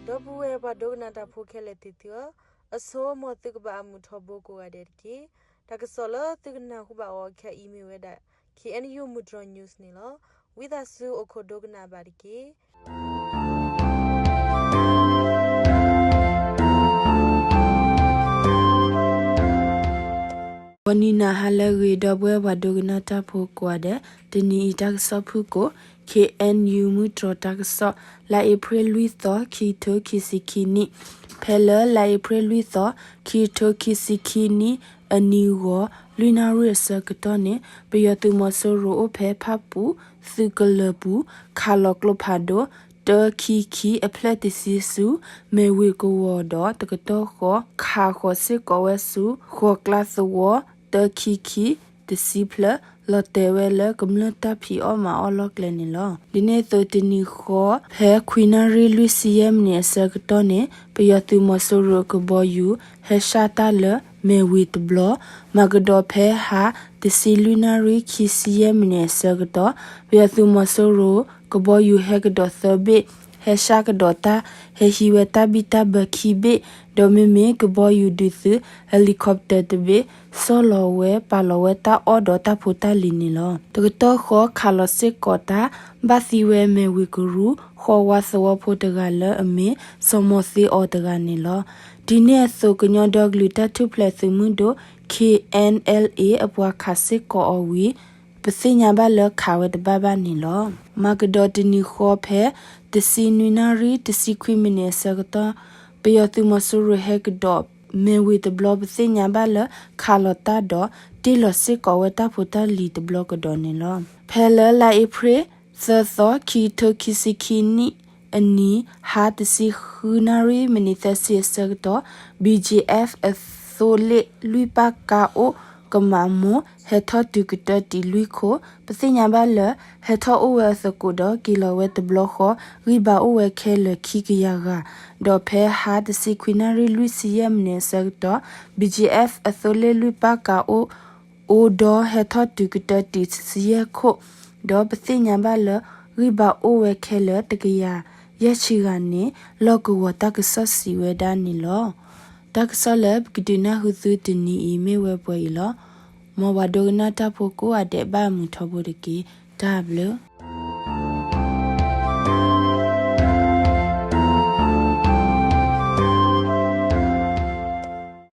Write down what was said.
ဒီပုၢ်ဝဲၢ်ပှၤဒိကနၣ်တၢ်ဖိခဲလၢာ်သ့ၣ်သုဧၢ, အဆိ မ်သုကဘၣ်အမုာ်ထီဘိကိးဂၤဒဲးတက့ၢ်. တၢ်ကစီၣ်လၢသုကနၢ်ဟူဘၣ်အီၤခဲအံၤမ့ၢ်ဝဲဒၣ် K N U မုၢ်တြီၤ news န့ၣ်လီၤ. ဝံသးစူၤအိၣ်ခိးဒိကနၣ်ဘၣ်တက့ၢ်. ဂီၤနံၤနၤဟါလၢအဂ့ၤ ဒီပုၢ်ဝဲၢ်ပှၤဒိကနၣ်တၢ်ဖိကိးဂၤဒဲး, တနံၤအံၤတၢ်ကစီၣ်ဖုၣ်ကိာ် K N U မုၢ်တြီၤတၢ်ကစီၣ် လါအ့ဖြ့ၣ်လွံၢ်သီ ခံကထိခံဆံခံနံၣ်, ဖဲလၢလါအ့ဖြ့ၣ်လွံၢ်သီ ခံကထိခံဆံခံနံၣ် အနံၤဂီၤ လွံၢ်နၣ်ရံၣ်အဆၢကတီၢ်န့ၣ် ပယီၤသုးမီၤစိရိၤအိၣ်ဖဲဖၣ်ပူၤ သုးကလၢၤပူၤ ခးလီၤကျိဖးဒိၣ် တၢခံခံအဖျၢၣ်တဆံဆူ မဲၢ်ဝ့ၢ်ကဝီၤဒီး တကတီၢ်ဃီ ခးဃီၤစ့ၢ်ကီးဝဲဆူ ဃီၤကျါသဝီ တၢခံခံ တဆံဖျၢၣ် လီၤတဲာ်ဝဲလၢကမျၢၢ်တၢ်ဖံးအီၣ်မၤအီၣ်လီၢ်ကျဲန့ၣ်လီၤ. ဒ်န့ၣ်အသိးတနံၤဃီ ဖဲခွံနၣ်ရံၣ်လွံၢ်ဆံယဲၢ်မံးနံးအဆၢကတီၢ်န့ၣ် ပယီၤသုးမီၤစိရိၤအကဘီယူၤ ဟဲရှၣ်တၢ်လၢမဲၢ်ဝ့ၢ်တဘျီ, မၤကဒီးဖဲဟါ တဆံလွံၢ်နၣ်ရံၣ်ခံဆံယဲၢ်မံးနံးအဆၢကတီၢ် ပယီၤသုးမီၤစိရိၤ ကဘီယူၤဟဲကဒီးသၢဘ့ၣ်, ဟဲရှၣ်ကဒီးတၢ် ဟဲဟံးဝဲတၢ်ဘံၣ်တၢ်ဘၢခံဘ့ၣ်, ဒီးမ့မ့ၢ်ကဘီယူၤဒုးသုး helicopter တဘ့ၣ် ဆီၣ်လီၤဝဲပာ်လီၤဝဲတၢ်အီၣ်ဒီးတၢ်ဖိတၢ်လံၤန့ၣ်လီၤ. တကတီၢ်ဃီခးလီၤစ့ၢ်ကီးတၢ် ဘၣ်သံဝဲမဲၢ်ဝ့ၢ်ကရူၢ် ဃီဝါသဝီဖိတဂၤလၢအမ့ၢ် စီၤမီၤသ့အီၤတဂၤန့ၣ်လီၤ. ဒ်န့ၣ်အသိးကညီဒီကလုာ်တၢ်ထူၣ်ဖျဲးသုးမုၢ်ဒိၣ် K N L A အပှၤခးစ့ၢ်ကီးအီၤဝံၤ ပသ့ၣ်ညါဘၣ်လၢခးဝဲတဘၣ်ဘၣ်န့ၣ်လီၤ. မၤကဒီးတနံၤဃီဖဲ တဆံနွံနၣ်ရံၣ် တဆံခွံမံးနံးအဆၢကတီၢ် ပယီၤသုးမီၤစိရိၤဟဲကဒီး မဲၢ်ဝ့ၢ်တဘျီ ပသ့ၣ်ညါဘၣ်လၢခးလီၤတၢ်ဒီး တ့ၢ်လီၤစ့ၢ်ကီးဝဲတၢ်ဖိတၢ်လံၤတဘျီကဒီးန့ၣ်လီၤ. ဖဲလၢလါအ့ဖြ့ၣ် သၢသီ ခံကထိခံဆံခံနံၣ်အနံၤ ဟါတဆံဃုနၣ်ရံၣ် မံးနံးသၢဆံအဆၢကတီၢ် B G F အသိလ့ၣ်လွံၢ်ပၢ်ကါအိၣ်ကမးမိၢ် ဟဲထီၣ်တုၤကတၢၢ်တံာ်လွံၢ်ခိၣ် ပသ့ၣ်ညါဘၣ်လၢ ဟဲထီၣ်အိၣ်ဝဲအသကိးဒီးက့ၤလီၤဝဲတဘျီဃီ ဂံၢ်ဘါအိၣ်ဝဲခဲလၢာ်ခံကယၤဂၤ ဒီးဖဲဟါတဆံခွံနၣ်ရံၣ်လွံၢ်ဆံယဲၢ်မံးနံးအဆၢကတီၢ် B G F အသိလ့ၣ်လွံၢ်ပၢ်ကါအိၣ် အိၣ်ဒီးဟဲထီၣ်တုၤကတၢၢ်တံာ်တဆံယဲၢ်ခိၣ် ဒီးပသ့ၣ်ညါဘၣ်လၢ ဂံၢ်ဘါအိၣ်ဝဲခဲလၢာ်တကယၤယဲၢ်ဆံဂၤန့ၣ် လီၢ်ကဝီၤတၢ်ကစီၣ်စံးဝဲဒၣ်န့ၣ်လီၤ. တၢ်ကစီၣ်လၢပကဒုးနၢ်ဟူသုတနံၤအံၤမ့ၢ်ဝဲပှဲၤအံၤလီၤ. မ်ပှၤဒိကနၣ်တၢ်ဖိကိးဂၤဒဲးဘၣ်အမုာ်ထီဘိတက့ၢ်. တၢ်ဘျုး